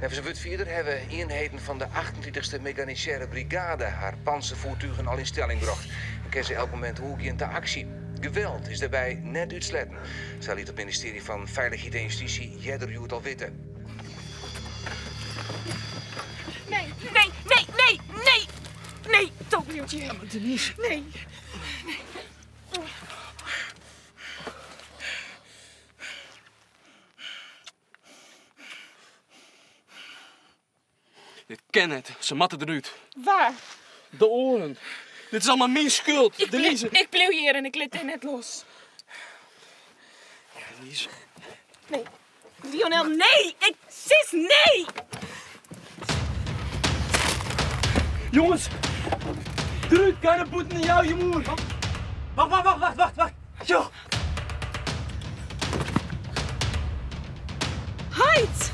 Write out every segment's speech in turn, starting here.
Neffens in wurdfierder hawwe ienheden fan de achtentritichste Meganisearre Brigade har pantserfoertugen al yn stelling brocht en kinne se elk momint oergean ta aksje. Geweld is dêrby net útsletten, sa liet it ministearje fan Feilichheid en Justysje earder hjoed al witte. Nee, nee, nee, nee, nee! Nee, do bliuwst hjir. Ja, mar Denise. Nee, nee. Dit kin net. Se moatte derút. Wa? De oaren. Dit is allemaal myn skuld. Ik Denise. Ik bliuw hjir en ik lit dy net los. Denise. Nee. Lionel, nee! Ik sis nee! Jonges! Derút, ga nei bûten en jou jim oer. Wacht, wacht, wacht, wacht, wacht, wacht. Sjoch! Heit!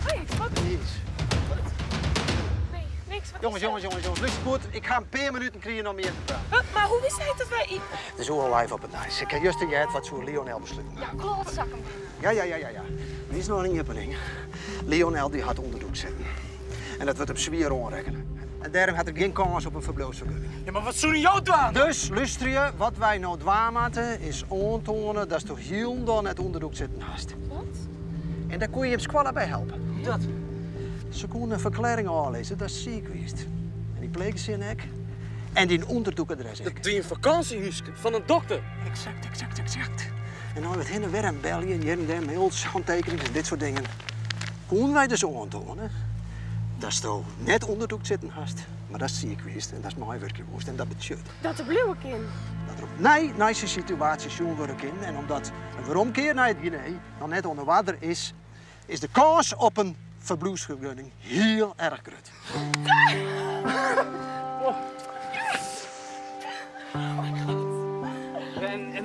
Heit, wat? Nee, niks. Wat Jongens, is er? jongens, jongens, jongens, luister goed. Ik ha in pear minuten krigen om hjir te praten. Wat? Mar hoe wist hy dat wy... It is oeral live op it nijs. Ik ha juster heard wat se oer Lionel besluten. Ja, klootzakken binne. Ja, ja, ja, ja, ja. Der is noch in iepening. Lionel dy hat ûnderdûkt sitten. En dat wurdt him swier oanrekkene. En dêrom hat er gjin kâns op in ferbliuwsfergunning. Ja, mar wat soene jo dwaan? Dus, lústerje, wat wy no dwaan moatte is oantoane datsto hielendal net ûnderdûkt sitten hast. Wat? En dêr koe jim skoalle by helpe. Hoe dat? Se koene in ferklearring ôflizze datst siik wiest. En dyn pleechgesin ek. En dyn ûnderdûkadres ek. Dat wie in fakânsjehúske fan in dokter. Eksakt, eksakt, eksakt. En nei wat hinne en wer en beljen, hjir en dêr, mails, hantekenings en dit soart dingen, koene wy dus oantoane datsto net ûnderdûkt sitten hast, mar datst siik wiest en datst meiwurkje woest. En dat betsjut. Dat er bliuwe kin. Dat der opnij nei syn situaasje sjoen wurde kin en omdat in weromkear nei it Guinee noch net oan 'e oarder is, is de kâns op in ferbliuwsfergunning hiel erch grut.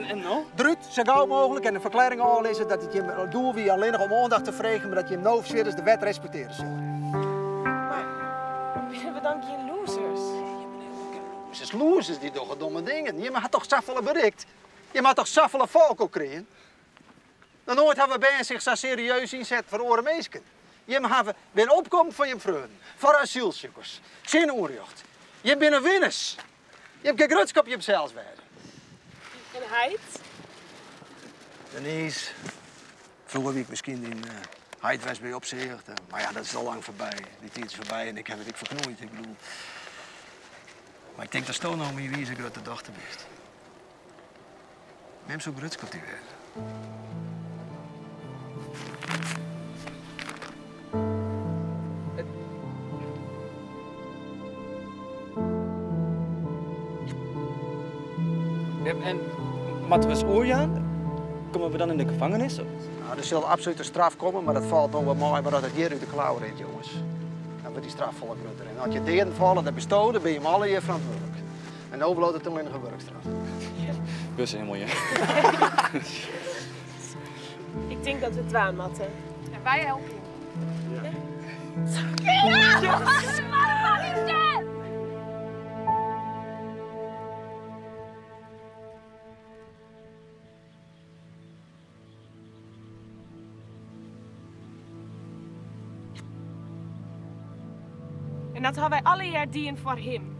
En no? Derút, sa gau mooglik en in ferklearring ôflizze dat it jim doel wie allinnich om oandacht te freegjen, mar dat jim no fierders de wet respektearje sille. Mar binne we dan gjin losers? Losers, losers dy dogge domme dingen. Jimme ha toch safolle berikt? Jimme ha toch safolle folk opkrigen? Noch noait hawwe bern sich sa serieus ynset foar oare minsken. Jimme hawwe binne opkommen foar jim freonen, foar asylsikers, tsjin ûnrjocht. Jim binne winners. Jim kinne grutsk op jimsels wêze. En heit? Denise, froeger wie ik miskien dyn heit west by opsicht, mar ja, dat is al lang foarby. Dy tiid is foarby en ik haw it ek ferknoeid. Ik bedoel, mar ik tink datsto no myn wize grutte dochter bist. Mem soe grutsk op dy wêze. En moatte we ús oerjaan? Komme we dan yn de gefangenis? Nou, der sil absolút in straf komme, mar dat falt no wol mei. Mar as it hjir út de klauwen rint, jonges, dan wurdt dy straf folle grutter. En as je deaden falle, dan bisto, dan binne jim allegear ferantwurdlik. En no bliuwt it allinnich in wurkstraf. Wurdt se helemaal ja. Ik tink dat we it dwaan moatte. En wy helpe jim. En dat ha wy allegear dien foar him,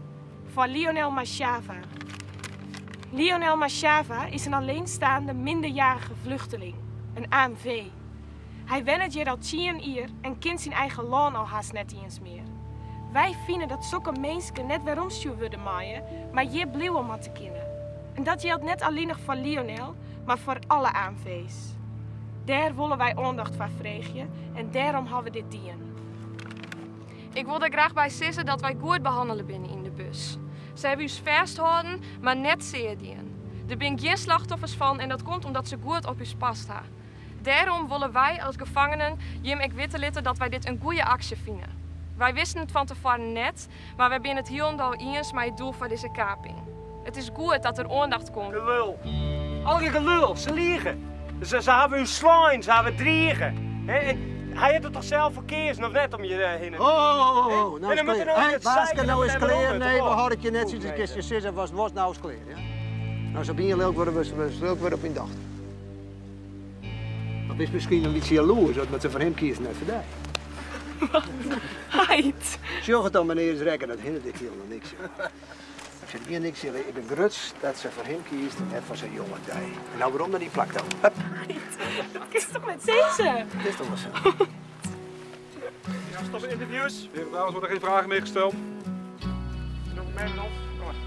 foar Lionel Mashava. Lionel Mashava is in alleenstaande minderjarige vluchteling, in AMV. Hy wennet hjir al tsien jier en kin syn eigen lân al hast net iens mear. Wy fine dat sokke minsken net weromstjoerd wurde meie, mar hjir bliuwe moatte kinne. En dat jildt net allinnich foar Lionel, mar foar alle AMV's. Dêr wolle wy oandacht foar freegje en dêrom hawwe we dit dien. Ik wol der graach by sizze dat wy goed behannele binne yn de bus. Se hawwe ús fêsthâlden, mar net sear dien. Der binne gjin slachtoffers fan en dat komt omdat se goed op ús past ha. Dêrom wolle wy as gefangenen jim ek witte litte dat wy dit in goeie aksje fine. Wy wisten it fan tefoaren net, mar wy binne it hielendal iens mei it doel foar dizze kaping. It is goed dat der oandacht komt. Gelul. Allegear gelul. Se liege. Se hawwe ús slein, se hawwe drige. En hy hat der toch sels foar keazen, of net, om hjir hinne te Ho, ho, ho, ho, no En is dan moat er klear. no Hé, net Baaske, zeiken no dat is it net klear. werom Nee, we wurdt. hâlde it je net, dus kinst je sizze watst wolst, no is klear, ja? Nou, sa bin je lilk wurde, wurdst lilk wurde op dyn dochter. Of bist miskien in bytsje jaloers dat se foar him kiest en net foar dy? Wat? Heit! Sjoch it dan menear ris rekken, dat hinderet dy hielendal niks. Ik sil ien ding sizze, ik bin grutsk dat se foar him kiest en net foar sa'n jonge as dy. En nou werom nei dyn plak ta. Hup. Heit, dat kinst toch net sizze? Dat is toch wol sa. Ja, stop met interviews. Heren, dames worden geen vragen meer gesteld. Nog mee met ons. Kom maar.